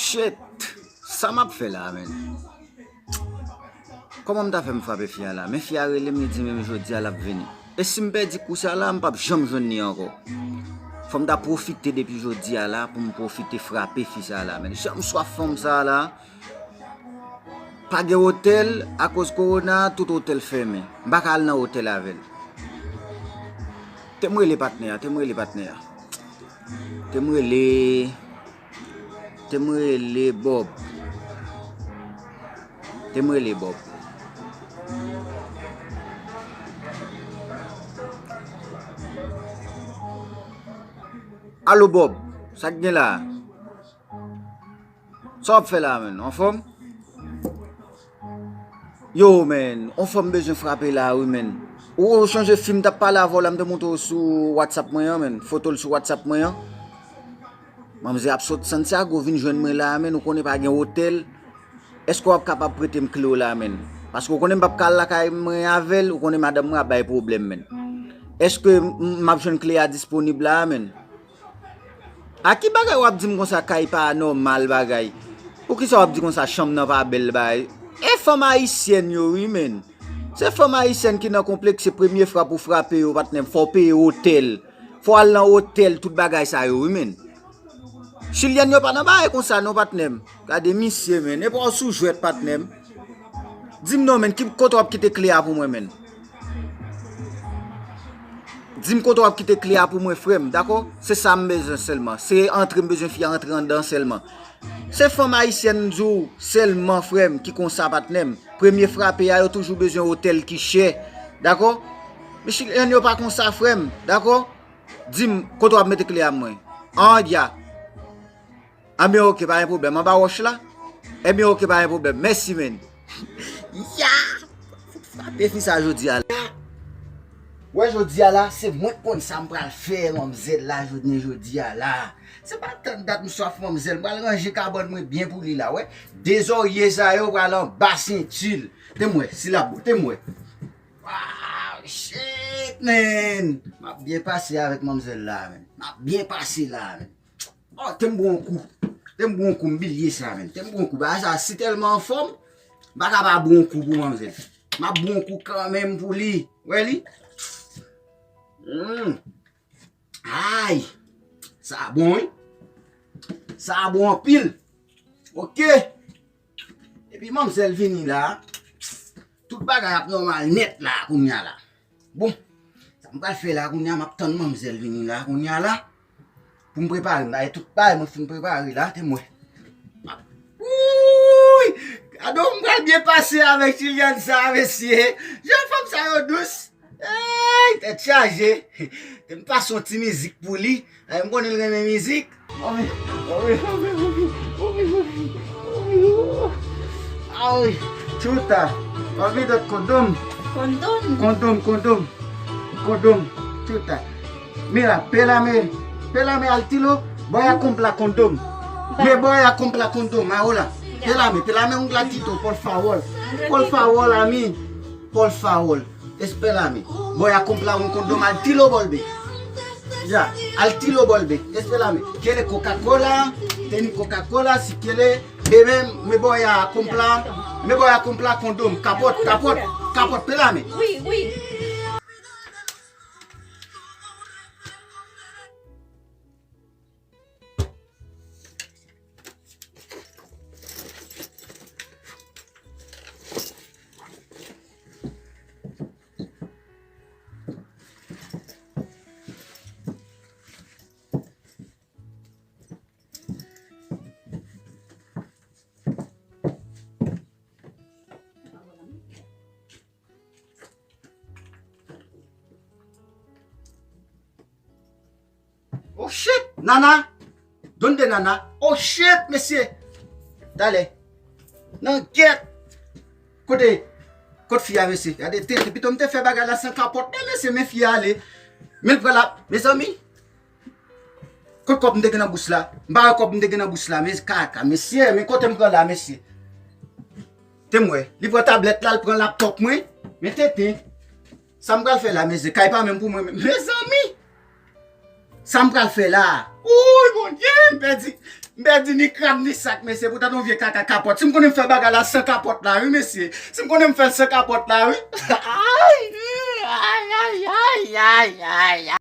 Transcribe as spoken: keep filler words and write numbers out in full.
Shit! Sa m ap fè la, menn? Kòman m ta fè m frape fi a la? Men fi a rele m, li di m menm jodi a l ap vini. E si m pèdi kou sa la, m p ap janm jwenn li ankò. Fò m ta pwofite depi jodi a la pou m pwofite frape fi sa la, menn. Jan m swaf fanm sa la, pa gen otèl, akoz kowona, tout otèl fèmen. M pa ka al nan otèl avè l. Te m rele patnè a, te m rele patnè a. Te m rele, te m rele Bob. Te m rele Bob. Alo Bob, sa k gen la? Sa w ap fè la, menn? Anfòm? Yo, menn, on fanm bezwen frape la, wi, menn. Ou, ou chonje fi m t ap pale avè w la, m te montre w sou WhatsApp mwen an, menn. Foto l sou WhatsApp mwen an. Manmzè ap sot Santiago vin jwenn mwen la, menn. Ou konnen pa gen otèl. Èske w ap kapab prete m kle w la, menn? Paske ou konnen m p ap ka al lakay mwen avè l, ou konnen madanm mwen ap bay pwoblèm, menn. Èske m, m ap jwenn kle a disponib la, menn? A ki bagay w ap di m konsa kay pa nòmal bagay? Poukisa w ap di konsa chanm nan pa bèl bagay? E fanm ayisyèn yo wi menn. Se fanm ayisyèn ki nan konplèks, se premye frap ou frape yo patnè m, fò w peye otèl. Fò w al nan otèl, tout bagay sa yo wi menn. Chilyèn yo pa nan bagay konsa non patnè m. Gade misye menn, epa w sou jwèt patnè m. Di m non menn, ki kote w ap kite kle a pou mwen menn? Di m kote w ap kite kle a pou mwen, frè m, dakò? Se sa m bezwen sèlman. Se antre m bezwen fi a antre anndan sèlman. Se fanm ayisyèn m di w sèlman, frè m, ki konsa, patnè m. Premye frape a, yo toujou bezwen otèl ki chè, dakò? Men chilyèn yo pa konsa, frè m, dakò? Di m kote w ap mete kle a mwen. An, dya. Anben, oke, pa gen pwoblèm. Anba wòch la? Ebyen, oke, pa gen pwoblèm. Mèsi, menn. Ya! Fout frape fi sa jodi a la. Wè, jodi a la, se mwen k konn sa m pral fè manmzèl la jounen jodi a la. Se pa tann dat m swaf manmzèl, m pral ranje kabann mwen byen pou li la, wè. De zòrye sa yo pral anba senti l. Te m wè, si l ap bon, te m wè. Wow, shit, man! M ap byen pase avèk manmzèl la, menn. M ap byen pase la, menn. Oh, te m bon kou. Te m bon kou, m bliye sa, menn. Te m bon kou. Bagay sa si tèlman anfòm, m pa ka pa bon kou pou manmzèl. M ap bon kou kanmenm pou li. Wè li? Hmm. Ay! Sa bon, wi. Sa bon anpil. Oke. Epi manmzèl vini la. Tout bagay ap nòmal nèt la kounya la. Bon, sa m pral fè la kounya, m ap tann manmzèl vini la kounya la. Pou m prepare m, bay tout bagay mwen fin prepare la, te m wè. M ap, wouy! Gade w, m pral byen pase avèk Chilian sa, mesye. Jan fanm sa yo dous. Ey, tèt chaje. Te m pase yon ti mizik pou li. Ay, m konnen l renmen mizik. Mami, mami, mami, mami, mami, mami, mami. Ay, chuta. Mami, dat kondom. Kondom. Kondom, kondom. Kondom, chuta. Mira, pélame, pélame al tiro, voy a comprar kondom. Me voy a comprar kondom ahora. Pélame, pélame un ratito, por favor. Por favor, a mí. Por favor. Espérame. Voy a comprar un condom al tiro volver. Ya, al tiro volver. Espérame. Quiere Coca-Cola? Teni Coca-Cola, si quiere beber, me voy a comprar, me voy a comprar condom. Kapòt, kapòt, kapòt, pélame. Wi, wi. Oh shit, Nana! Donde Nana? Oh shit, mesye! Talè. Nan gèt! Kote? Kot fi a, mesye? Gade tenten. Pito m te fè bagay la san kapòt. Men mesye, men fi a ale. Men l pran la. Mezanmi! Kot kòb m te gen nan bous la? M pa wè kòb m te gen nan bous la. Men kaka, mesye, men kote m pran la, mesye? Te m wè. Li pran tablèt la, l pran laptòp mwen. Men tenten. Sa m pral fè la, mesye? Kay pa menm pou mwen menm. Mezanmi! Sa m pral fè la? Wouy, Bondye, m pèdi. M pèdi ni krab ni sak, mesye, pou tande yon vye kaka kapòt. Si m konnen m fè bagay la san kapòt la, wi, mesye. Si m konnen m fè l san kapòt la, wi. Ay, ay, ay, ay, ay, ay.